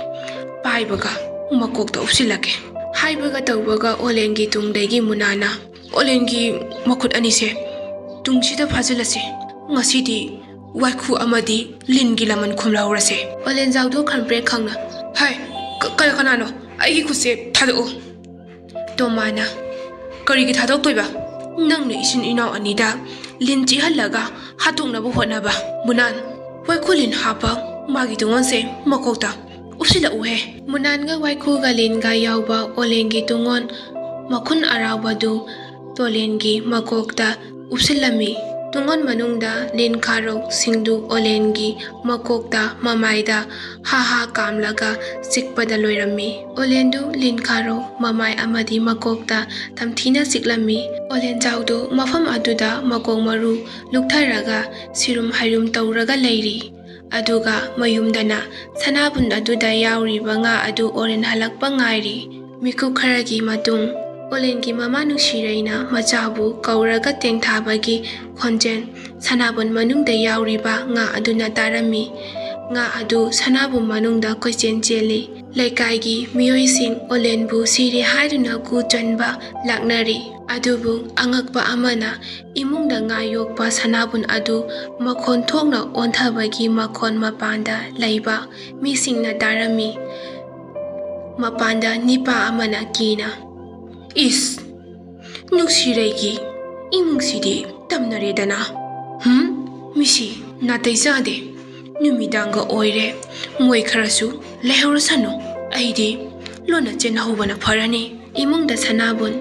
ꯄꯥꯏꯕꯒ ꯃꯀꯣꯛꯇ ꯎꯞꯁꯤꯜꯂꯒꯦ" ꯍꯥꯏꯕꯒ ꯇꯧꯕꯒ ꯑꯣꯂꯦꯟꯒꯤ ꯇꯨꯡꯗꯒꯤ ꯃꯨꯅꯥꯅ, "ꯑꯣꯂꯦꯟꯒꯤ ꯃꯈꯨꯠ ꯑꯅꯤꯁꯦ ꯇꯨꯡꯁꯤꯗ ꯐꯥꯖꯤꯜꯂꯁꯤ꯫ ꯉꯁꯤꯗꯤ ꯋꯥꯏꯈꯨ ꯑꯃꯗꯤ ꯂꯤꯟꯒꯤ ꯂꯃꯟ ꯈꯨꯝꯂꯍꯧꯔꯁꯦ꯫" ꯑꯣꯂꯦꯟꯖꯥꯎꯗꯣ ꯈꯪꯄ꯭ꯔꯦꯛ ꯈꯪꯅ, "ꯍꯥꯏ, ꯀ-, ꯀ-, ꯀꯅꯥꯅꯣ? ꯑꯩꯒꯤ ꯈꯨꯠꯁꯦ ꯊꯥꯗꯣꯛꯎ!" ꯇꯣꯃꯥꯅ, "ꯀꯔꯤꯒꯤ ꯊꯥꯗꯣꯛꯇꯣꯏꯕ? ꯅꯪꯅ ꯏꯆꯤꯟ ꯏꯅꯥꯎ ꯑꯅꯤꯗ ꯂꯤꯟ ꯆꯤꯛꯍꯜꯂꯒ ꯍꯥꯠꯇꯣꯛꯅꯕ ꯍꯣꯠꯅꯕ꯫ ꯃꯨꯅꯥꯟ, ꯋꯥꯏꯈꯨ ꯂꯤꯟ ꯍꯥꯞꯄ ꯃꯥꯒꯤ ꯇꯨꯡꯉꯣꯟꯁꯦ ꯃꯀꯣꯛꯇ ꯎꯞꯁꯤꯜꯂꯛꯎꯍꯦ꯫" ꯃꯨꯅꯥꯟꯒ ꯋꯥꯏꯈꯨꯒ ꯂꯤꯟꯒ ꯌꯥꯎꯕ ꯑꯣꯂꯦꯟꯒꯤ ꯇꯨꯡꯉꯣꯟ ꯃꯈꯨꯟ ꯑꯔꯥꯎꯕꯗꯨ ꯇꯣꯂꯦꯟꯒꯤ ꯃꯀꯣꯛꯇ ꯎꯞꯁꯤꯜꯂꯝꯃꯤ꯫ ꯇꯨꯡꯉꯣꯟ ꯃꯅꯨꯡꯗ ꯂꯤꯟ ꯈꯥꯔꯧꯁꯤꯡꯗꯨ ꯑꯣꯂꯦꯟꯒꯤ ꯃꯀꯣꯛꯇ, ꯃꯃꯥꯏꯗ ꯍꯥ ꯍꯥ ꯀꯥꯝꯂꯒ ꯆꯤꯛꯄꯗ ꯂꯣꯏꯔꯝꯃꯤ꯫ ꯑꯣꯂꯦꯟꯗꯨ ꯂꯤꯟ ꯈꯥꯔꯧ ꯃꯃꯥꯏ ꯑꯃꯗꯤ ꯃꯀꯣꯛꯇ ꯇꯝꯊꯤꯅ ꯆꯤꯛꯂꯝꯃꯤ꯫ ꯑꯣꯂꯦꯟꯖꯥꯎꯗꯨ ꯃꯐꯝ ꯑꯗꯨꯗ ꯃꯀꯣꯛ ꯃꯔꯨ ꯂꯨꯛꯊꯔꯒ ꯁꯤꯔꯨꯝ ꯍꯩꯔꯨꯝ ꯇꯧꯔꯒ ꯂꯩꯔꯤ꯫ ꯑꯗꯨꯒ ꯃꯌꯨꯝꯗꯅ ꯁꯅꯥꯕꯨꯟ ꯑꯗꯨꯗ ꯌꯥꯎꯔꯤꯕ ꯉꯥ ꯑꯗꯨ ꯑꯣꯂꯦꯟ ꯍꯜꯂꯛꯄ ꯉꯥꯏꯔꯤ꯫ ꯃꯤꯀꯨꯞ ꯈꯔꯒꯤ ꯃꯇꯨꯡ, ꯑꯣꯂꯦꯟꯒꯤ ꯃꯃꯥ ꯅꯨꯡꯁꯤꯔꯩꯅ ꯃꯆꯥꯕꯨ ꯀꯧꯔꯒ ꯇꯦꯡꯊꯥꯕꯒꯤ ꯈꯣꯟꯖꯦꯜ ꯁꯅꯥꯕꯨꯟ ꯃꯅꯨꯡꯗ ꯌꯥꯎꯔꯤꯕ ꯉꯥ ꯑꯗꯨꯅ ꯇꯥꯔꯝꯃꯤ꯫ ꯉꯥ ꯑꯗꯨ ꯁꯅꯥꯕꯨꯟ ꯃꯅꯨꯡꯗ ꯀꯣꯏꯆꯦꯟ ꯆꯦꯜꯂꯤ꯫ ꯂꯩꯀꯥꯏꯒꯤ ꯃꯤꯑꯣꯏꯁꯤꯡ ꯑꯣꯂꯦꯟꯕꯨ ꯁꯤꯔꯦ ꯍꯥꯏꯗꯨꯅ ꯒꯨ ꯆꯟꯕ ꯂꯥꯛꯅꯔꯤ꯫ ꯑꯗꯨꯕꯨ ꯑꯉꯛꯄ ꯑꯃꯅ, ꯏꯃꯨꯡꯗ ꯉꯥ ꯌꯣꯛꯄ ꯁꯅꯥꯕꯨꯟ ꯑꯗꯨ ꯃꯈꯣꯟ ꯊꯣꯛꯅ ꯑꯣꯟꯊꯕꯒꯤ ꯃꯈꯣꯟ ꯃꯄꯥꯟꯗ ꯂꯩꯕ ꯃꯤꯁꯤꯡꯅ ꯇꯥꯔꯝꯃꯤ꯫ ꯃꯄꯥꯟꯗ ꯅꯤꯄꯥ ꯑꯃꯅ ꯀꯤꯅ, "ꯏꯁ! ꯅꯨꯡꯁꯤꯔꯩꯒꯤ ꯏꯃꯨꯡꯁꯤꯗꯤ ꯇꯝꯅꯔꯦꯗꯅ꯫ ꯍꯨꯝ? ꯃꯤꯁꯤ ꯅꯥꯇꯩ ꯆꯥꯗꯦ꯫ ꯅꯨꯃꯤꯗꯥꯡꯒ ꯑꯣꯏꯔꯦ꯫ ꯃꯣꯏ ꯈꯔꯁꯨ ꯂꯩꯍꯧꯔꯁꯅꯨ꯫ ꯑꯩꯗꯤ ꯂꯣꯟꯅ ꯆꯦꯟꯅꯍꯧꯕꯅ ꯐꯔꯅꯤ꯫" ꯏꯃꯨꯡꯗ ꯁꯅꯥꯕꯨꯟ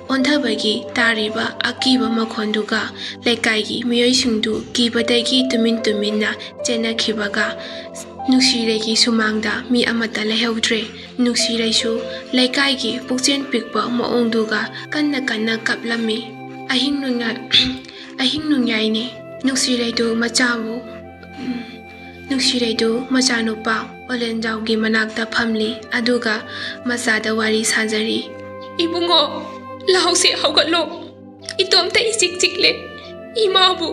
ꯑꯣꯟꯊꯕꯒꯤ ꯇꯥꯔꯤꯕ ꯑꯀꯤꯕ ꯃꯈꯣꯟꯗꯨꯒ ꯂꯩꯀꯥꯏꯒꯤ ꯃꯤꯑꯣꯏꯁꯤꯡꯗꯨ ꯀꯤꯕꯗꯒꯤ ꯇꯨꯃꯤꯟ ꯇꯨꯃꯤꯟꯅ ꯆꯦꯟꯅꯈꯤꯕꯒ ꯅꯨꯡꯁꯤꯔꯩꯒꯤ ꯁꯨꯃꯥꯡꯗ ꯃꯤ ꯑꯃꯠꯇ ꯂꯩꯍꯧꯗ꯭ꯔꯦ꯫ ꯅꯨꯡꯁꯤꯔꯩꯁꯨ ꯂꯩꯀꯥꯏꯒꯤ ꯄꯨꯛꯆꯦꯜ ꯄꯤꯛꯄ ꯃꯑꯣꯡꯗꯨꯒ ꯀꯟꯅ ꯀꯟꯅ ꯀꯞꯂꯝꯃꯤ꯫ ꯑꯍꯤꯡ ꯅꯣꯡꯌꯥ-, ꯑꯍꯤꯡ ꯅꯣꯡꯌꯥꯏꯅꯤ꯫ ꯅꯨꯡꯁꯤꯔꯩꯗꯨ ꯃꯆꯥꯕꯨ, ꯎꯝ, ꯅꯨꯡꯁꯤꯔꯩꯗꯨ ꯃꯆꯥꯅꯨꯄꯥ ꯑꯣꯂꯦꯟꯖꯥꯎꯒꯤ ꯃꯅꯥꯛꯇ ꯐꯝꯂꯤ, ꯑꯗꯨꯒ ꯃꯆꯥꯗ ꯋꯥꯔꯤ ꯁꯥꯖꯔꯤ꯫ "ꯏꯕꯨꯡꯉꯣ, ꯂꯥꯎꯁꯦ, ꯍꯧꯒꯠꯂꯣ꯫ ꯏꯇꯣꯝꯇ ꯏꯆꯤꯛ ꯆꯤꯛꯂꯦ꯫ ꯏꯃꯥꯕꯨ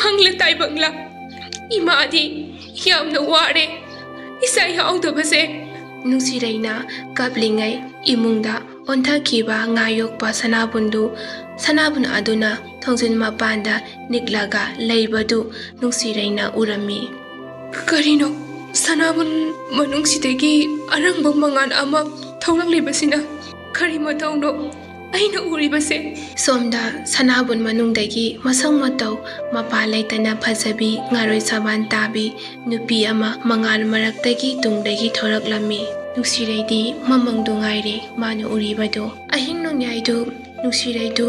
ꯃꯪꯂ ꯇꯥꯏꯕꯪꯂ꯫ ꯏꯃꯥꯗꯤ ꯌꯥꯝꯅ ꯋꯥꯔꯦ ꯏꯆꯥ ꯌꯥꯎꯗꯕꯁꯦ꯫" ꯅꯨꯡꯁꯤꯔꯩꯅ ꯀꯞꯂꯤꯉꯩ ꯏꯃꯨꯡꯗ ꯑꯣꯟꯊꯈꯤꯕ ꯉꯥ ꯌꯣꯛꯄ ꯁꯅꯥꯕꯨꯟꯗꯨ, ꯁꯅꯥꯕꯨꯟ ꯑꯗꯨꯅ ꯊꯣꯡꯖꯤꯟ ꯃꯄꯥꯟꯗ ꯅꯤꯛꯂꯒ ꯂꯩꯕꯗꯨ ꯅꯨꯡꯁꯤꯔꯩꯅ ꯎꯔꯝꯃꯤ꯫ "ꯀꯔꯤꯅꯣ? ꯁꯅꯥꯕꯨꯟ ꯃꯅꯨꯡꯁꯤꯗꯒꯤ ꯑꯔꯪꯕ ꯃꯉꯥꯜ ꯑꯃ ꯊꯣꯛꯂꯛꯂꯤꯕꯁꯤꯅ ꯀꯔꯤ ꯃꯇꯧꯅꯣ ꯑꯩꯅ ꯎꯔꯤꯕꯁꯦ?" ꯁꯣꯝꯗ ꯁꯅꯥꯕꯨꯟ ꯃꯅꯨꯡꯗꯒꯤ ꯃꯁꯛ ꯃꯇꯧ ꯃꯄꯥ ꯂꯩꯇꯅ ꯐꯖꯕꯤ ꯉꯥꯔꯣꯏ ꯁꯕꯥꯟ ꯇꯥꯕꯤ ꯅꯨꯄꯤ ꯑꯃ ꯃꯉꯥꯜ ꯃꯔꯛꯇꯒꯤ ꯇꯨꯡꯗꯒꯤ ꯊꯣꯔꯛꯂꯝꯃꯤ꯫ ꯅꯨꯡꯁꯤꯔꯩꯗꯤ ꯃꯃꯪꯗꯨ ꯉꯥꯏꯔꯦ ꯃꯥꯅ ꯎꯔꯤꯕꯗꯨ꯫ ꯑꯍꯤꯡ ꯅꯣꯡꯌꯥꯏꯗꯨ ꯅꯨꯡꯁꯤꯔꯩꯗꯨ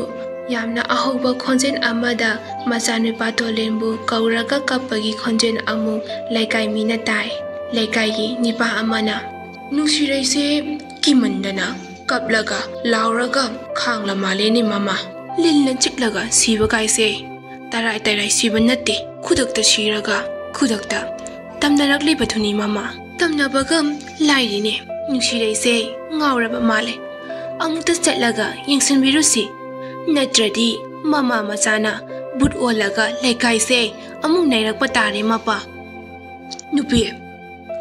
ꯌꯥꯝꯅ ꯑꯍꯧꯕ ꯈꯣꯟꯖꯦꯜ ꯑꯃꯗ ꯃꯆꯥꯅꯨꯄꯥ ꯇꯣꯂꯦꯟꯕꯨ ꯀꯧꯔꯒ ꯀꯞꯄꯒꯤ ꯈꯣꯟꯖꯦꯜ ꯑꯃꯨꯛ ꯂꯩꯀꯥꯏ ꯃꯤꯅ ꯇꯥꯏ꯫ ꯂꯩꯀꯥꯏꯒꯤ ꯅꯤꯄꯥ ꯑꯃꯅ, "ꯅꯨꯡꯁꯤꯔꯩꯁꯦ ꯀꯤꯃꯟꯗꯅ ꯀꯞꯂꯒ ꯂꯥꯎꯔꯒ ꯈꯥꯡꯂ ꯃꯥꯜꯂꯦꯅꯦ ꯃꯃꯥ꯫ ꯂꯤꯟꯅ ꯆꯤꯛꯂꯒ ꯁꯤꯕ ꯀꯥꯏꯁꯦ ꯇꯔꯥꯏ ꯇꯔꯥꯏ ꯁꯤꯕ ꯅꯠꯇꯦ, ꯈꯨꯗꯛꯇ ꯁꯤꯔꯒ ꯈꯨꯗꯛꯇ ꯇꯝꯅꯔꯛꯂꯤꯕꯗꯨꯅꯤ ꯃꯃꯥ꯫ ꯇꯝꯅꯕꯒ ꯂꯥꯏꯔꯤꯅꯦ, ꯅꯨꯡꯁꯤꯔꯩꯁꯦ ꯉꯥꯎꯔꯕ ꯃꯥꯜꯂꯦ꯫ ꯑꯃꯨꯛꯇ ꯆꯠꯂꯒ ꯌꯦꯡꯁꯤꯟꯕꯤꯔꯨꯁꯤ, ꯅꯠꯇ꯭ꯔꯗꯤ ꯃꯃꯥ ꯃꯆꯥꯅ ꯕꯨꯠ ꯑꯣꯜꯂꯒ ꯂꯩꯀꯥꯏꯁꯦ ꯑꯃꯨꯛ ꯅꯩꯔꯛꯄ ꯇꯥꯔꯦ ꯃꯄꯥ꯫ ꯅꯨꯄꯤ,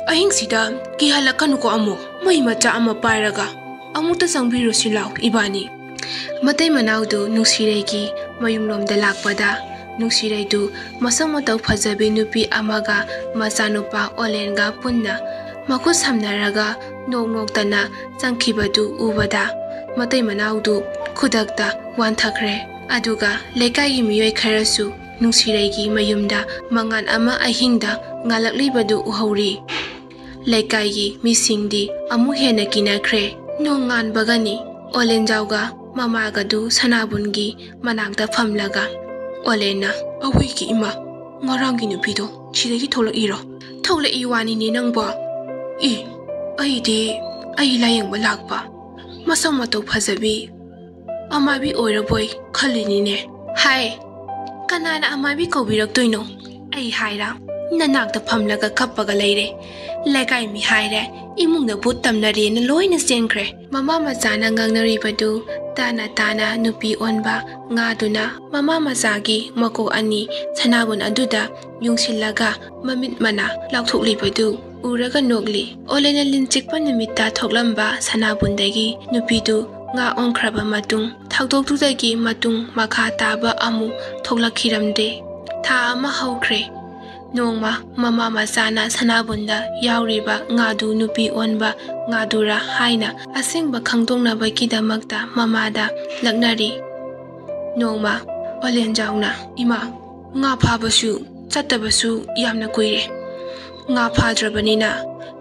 ꯑꯍꯤꯡꯁꯤꯗ ꯀꯤꯍꯜꯂꯛꯀꯅꯨꯀꯣ, ꯑꯃꯨꯛ ꯃꯩ ꯃꯆꯥ ꯑꯃ ꯄꯥꯏꯔꯒ ꯑꯃꯨꯛꯇ ꯆꯪꯕꯤꯔꯨꯁꯤ ꯂꯥꯎ ꯏꯕꯥꯅꯤ꯫ ꯃꯇꯩ ꯃꯅꯥꯎꯗꯨ ꯅꯨꯡꯁꯤꯔꯩꯒꯤ ꯃꯌꯨꯝꯂꯣꯝꯗ ꯂꯥꯛꯄꯗ, ꯅꯨꯡꯁꯤꯔꯩꯗꯨ ꯃꯁꯛ ꯃꯇꯧ ꯐꯖꯕꯤ ꯅꯨꯄꯤ ꯑꯃꯒ ꯃꯆꯥꯅꯨꯄꯥ ꯑꯣꯂꯦꯟꯒ ꯄꯨꯟꯅ ꯃꯈꯨꯠ ꯁꯝꯅꯔꯒ ꯅꯣꯛ ꯅꯣꯛꯇꯅ ꯆꯪꯈꯤꯕꯗꯨ ꯎꯕꯗ, ꯃꯇꯩ ꯃꯅꯥꯎꯗꯨ ꯈꯨꯗꯛꯇ ꯋꯥꯟꯊꯈ꯭ꯔꯦ꯫ ꯑꯗꯨꯒ ꯂꯩꯀꯥꯏꯒꯤ ꯃꯤꯑꯣꯏ ꯈꯔꯁꯨ ꯅꯨꯡꯁꯤꯔꯩꯒꯤ ꯃꯌꯨꯝꯗ ꯃꯉꯥꯜ ꯑꯃ ꯑꯍꯤꯡꯗ ꯉꯥꯜꯂꯛꯂꯤꯕꯗꯨ ꯎꯍꯧꯔꯤ꯫ ꯂꯩꯀꯥꯏꯒꯤ ꯃꯤꯁꯤꯡꯗꯤ ꯑꯃꯨꯛ ꯍꯦꯟꯅ ꯀꯤꯅꯈ꯭ꯔꯦ꯫ ꯅꯣꯡꯉꯥꯟꯕꯒꯅꯤ ꯑꯣꯂꯦꯟꯖꯥꯎꯒ ꯃꯃꯥꯒꯗꯨ ꯁꯅꯥꯕꯨꯟꯒꯤ ꯃꯅꯥꯛꯇ ꯐꯝꯂꯒ꯫ ꯑꯣꯂꯦꯟꯅ, "ꯑꯩꯈꯣꯏꯒꯤ ꯏꯃꯥ, ꯉꯔꯥꯡꯒꯤ ꯅꯨꯄꯤꯗꯣ ꯁꯤꯗꯒꯤ ꯊꯣꯛꯂꯛꯏꯔꯣ?" "ꯊꯣꯛꯂꯛꯏ ꯋꯥꯅꯤꯅꯦ ꯅꯪꯕꯣ꯫ ꯏ, ꯑꯩꯗꯤ ꯑꯩ ꯂꯥꯌꯦꯡꯕ ꯂꯥꯛꯄ ꯃꯁꯛ ꯃꯇꯧ ꯐꯖꯕꯤ ꯑꯃꯥꯏꯕꯤ ꯑꯣꯏꯔꯕꯣꯏ ꯈꯜꯂꯤꯅꯤꯅꯦ꯫ ꯍꯥꯏ, ꯀꯅꯥꯅ ꯑꯃꯥꯏꯕꯤ ꯀꯧꯕꯤꯔꯛꯇꯣꯏꯅꯣ? ꯑꯩ ꯍꯥꯏꯔ ꯅꯅꯥꯛꯇ ꯐꯝꯂꯒ ꯀꯞꯄꯒ ꯂꯩꯔꯦ꯫ ꯂꯩꯀꯥꯏ ꯃꯤ ꯍꯥꯏꯔꯦ, ꯏꯃꯨꯡꯗ ꯚꯨꯠ ꯇꯝꯅꯔꯦꯅ ꯂꯣꯏꯅ ꯆꯦꯟꯈ꯭ꯔꯦ꯫" ꯃꯃꯥ ꯃꯆꯥꯅ ꯉꯥꯡꯅꯔꯤꯕꯗꯨ ꯇꯥꯅ ꯇꯥꯅ ꯅꯨꯄꯤ ꯑꯣꯟꯕ ꯉꯥꯗꯨꯅ ꯃꯃꯥ ꯃꯆꯥꯒꯤ ꯃꯀꯣꯛ ꯑꯅꯤ ꯁꯅꯥꯕꯨꯟ ꯑꯗꯨꯗ ꯌꯨꯡꯁꯤꯜꯂꯒ ꯃꯃꯤꯠ ꯃꯅꯥ ꯂꯥꯎꯊꯣꯛꯂꯤꯕꯗꯨ ꯎꯔꯒ ꯅꯣꯛꯂꯤ꯫ ꯑꯣꯂꯦꯟꯅ ꯂꯤꯟ ꯆꯤꯛꯄ ꯅꯨꯃꯤꯠꯇ ꯊꯣꯛꯂꯝꯕ ꯁꯅꯥꯕꯨꯟꯗꯒꯤ ꯅꯨꯄꯤꯗꯨ ꯉꯥ ꯑꯣꯟꯈ꯭ꯔꯕ ꯃꯇꯨꯡ, ꯊꯧꯗꯣꯛꯇꯨꯗꯒꯤ ꯃꯇꯨꯡ ꯃꯈꯥ ꯇꯥꯕ ꯑꯃꯨꯛ ꯊꯣꯛꯂꯛꯈꯤꯔꯝꯗꯦ꯫ ꯊꯥ ꯑꯃ ꯍꯧꯈ꯭ꯔꯦ꯫ ꯅꯣꯡꯃ ꯃꯃꯥ ꯃꯆꯥꯅ ꯁꯅꯥꯕꯨꯟꯗ ꯌꯥꯎꯔꯤꯕ ꯉꯥꯗꯨ ꯅꯨꯄꯤ ꯑꯣꯟꯕ ꯉꯥꯗꯨꯔꯥ ꯍꯥꯏꯅ ꯑꯁꯦꯡꯕ ꯈꯪꯗꯣꯛꯅꯕꯒꯤꯗꯃꯛꯇ ꯃꯃꯥꯗ ꯂꯛꯅꯔꯤ꯫ ꯅꯣꯡꯃ ꯑꯣꯂꯦꯟꯖꯥꯎꯅ, "ꯏꯃꯥ, ꯉꯥ ꯐꯥꯕꯁꯨ ꯆꯠꯇꯕꯁꯨ ꯌꯥꯝꯅ ꯀꯨꯏꯔꯦ꯫ ꯉꯥ ꯐꯥꯗ꯭ꯔꯕꯅꯤꯅ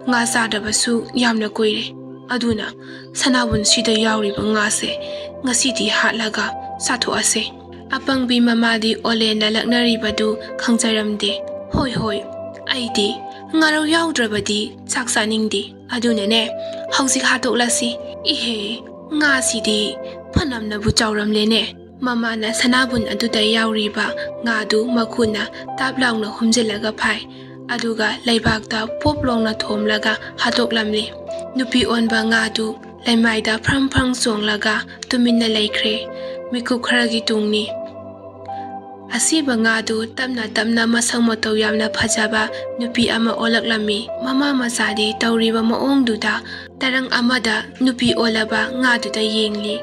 ꯉꯥ ꯆꯥꯗꯕꯁꯨ ꯌꯥꯝꯅ ꯀꯨꯏꯔꯦ꯫ ꯑꯗꯨꯅ ꯁꯅꯥꯕꯨꯟꯁꯤꯗ ꯌꯥꯎꯔꯤꯕ ꯉꯥꯁꯦ ꯉꯁꯤꯗꯤ ꯍꯥꯠꯂꯒ ꯆꯥꯊꯣꯛꯑꯁꯦ꯫" ꯑꯄꯪꯕꯤ ꯃꯃꯥꯗꯤ ꯑꯣꯂꯦꯟꯅ ꯂꯛꯅꯔꯤꯕꯗꯨ ꯈꯪꯖꯔꯝꯗꯦ꯫ "ꯍꯣꯏ, ꯍꯣꯏ, ꯑꯩꯗꯤ ꯉꯥꯔꯧ ꯌꯥꯎꯗ꯭ꯔꯕꯗꯤ ꯆꯥꯛ ꯆꯥꯅꯤꯡꯗꯦ꯫ ꯑꯗꯨꯅꯅꯦ, ꯍꯧꯖꯤꯛ ꯍꯥꯠꯇꯣꯛꯂꯁꯤ꯫ ꯏꯍꯦ, ꯉꯥꯁꯤꯗꯤ ꯐꯅꯝꯅꯕꯨ ꯆꯥꯎꯔꯝꯂꯦꯅꯦ꯫" ꯃꯃꯥꯅ ꯁꯅꯥꯕꯨꯟ ꯑꯗꯨꯗ ꯌꯥꯎꯔꯤꯕ ꯉꯥꯗꯨ ꯃꯈꯨꯠꯅ ꯇꯥꯞ ꯂꯥꯎꯅ ꯍꯨꯝꯖꯤꯜꯂꯒ ꯐꯥꯏ꯫ ꯑꯗꯨꯒ ꯂꯩꯕꯥꯛꯇ ꯄꯣꯞ ꯂꯥꯎꯅ ꯊꯣꯝꯂꯒ ꯍꯥꯠꯇꯣꯛꯂꯝꯂꯤ꯫ ꯅꯨꯄꯤ ꯑꯣꯟꯕ ꯉꯥꯗꯨ ꯂꯩꯃꯥꯏꯗ ꯐ꯭ꯔꯪ ꯐ꯭ꯔꯪ ꯆꯣꯡꯂꯒ ꯇꯨꯃꯤꯟꯅ ꯂꯩꯈ꯭ꯔꯦ꯫ ꯃꯤꯀꯨꯞ ꯈꯔꯒꯤ ꯇꯨꯡꯅꯤ꯫ ꯑꯁꯤꯕ ꯉꯥꯗꯨ ꯇꯞꯅ ꯇꯞꯅ ꯃꯁꯛ ꯃꯇꯧ ꯌꯥꯝꯅ ꯐꯖꯕ ꯅꯨꯄꯤ ꯑꯃ ꯑꯣꯜꯂꯛꯂꯝꯃꯤ꯫ ꯃꯃꯥ ꯃꯆꯥꯗꯤ ꯇꯧꯔꯤꯕ ꯃꯑꯣꯡꯗꯨꯗ ꯇꯔꯪ ꯑꯃꯗ ꯅꯨꯄꯤ ꯑꯣꯜꯂꯕ ꯉꯥꯗꯨꯗ ꯌꯦꯡꯂꯤ꯫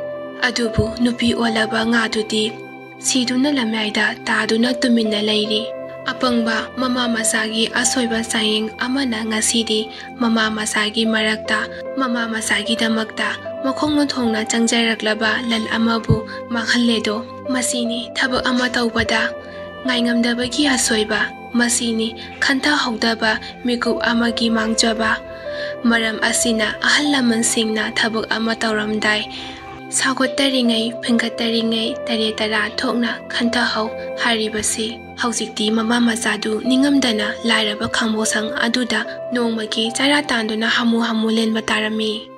ꯑꯗꯨꯕꯨ ꯅꯨꯄꯤ ꯑꯣꯜꯂꯕ ꯉꯥꯗꯨꯗꯤ ꯁꯤꯗꯨꯅ ꯂꯝꯌꯥꯏꯗ ꯇꯥꯗꯨꯅ ꯇꯨꯃꯤꯟꯅ ꯂꯩꯔꯤ꯫ ꯑꯄꯪꯕ ꯃꯃꯥ ꯃꯆꯥꯒꯤ ꯑꯁꯣꯏꯕ ꯆꯥꯡꯌꯦꯡ ꯑꯃꯅ ꯉꯁꯤꯗꯤ ꯃꯃꯥ ꯃꯆꯥꯒꯤ ꯃꯔꯛꯇ, ꯃꯃꯥ ꯃꯆꯥꯒꯤꯗꯃꯛꯇ ꯃꯈꯣꯡꯅ ꯊꯣꯡꯅ ꯆꯪꯖꯔꯛꯂꯕ ꯂꯟ ꯑꯃꯕꯨ ꯃꯥꯡꯍꯜꯂꯦꯗꯣ꯫ ꯃꯁꯤꯅꯤ ꯊꯕꯛ ꯑꯃ ꯇꯧꯕꯗ ꯉꯥꯏꯉꯝꯗꯕꯒꯤ ꯑꯁꯣꯏꯕ, ꯃꯁꯤꯅꯤ ꯈꯟꯊꯍꯧꯗꯕ ꯃꯤꯀꯨꯞ ꯑꯃꯒꯤ ꯃꯥꯡꯖꯕ꯫ ꯃꯔꯝ ꯑꯁꯤꯅ ꯑꯍꯜ ꯂꯃꯟꯁꯤꯡꯅ ꯊꯕꯛ ꯑꯃ ꯇꯧꯔꯝꯗꯥꯏ ꯁꯥꯎꯒꯠꯇꯔꯤꯉꯩ, ꯐꯤꯡꯒꯠꯇꯔꯤꯉꯩ ꯇꯔꯦꯠ ꯇꯔꯥ ꯊꯣꯛꯅ ꯈꯟꯊꯍꯧ ꯍꯥꯏꯔꯤꯕꯁꯤ꯫ ꯍꯧꯖꯤꯛꯇꯤ ꯃꯃꯥ ꯃꯆꯥꯗꯨ ꯅꯤꯡꯉꯝꯗꯅ ꯂꯥꯏꯔꯕ ꯈꯥꯡꯕꯣꯛꯁꯪ ꯑꯗꯨꯗ ꯅꯣꯡꯃꯒꯤ ꯆꯔꯥ ꯇꯥꯟꯗꯨꯅ ꯍꯥꯃꯨ ꯍꯥꯃꯨ ꯂꯦꯟꯕ ꯇꯥꯔꯝꯃꯤ꯫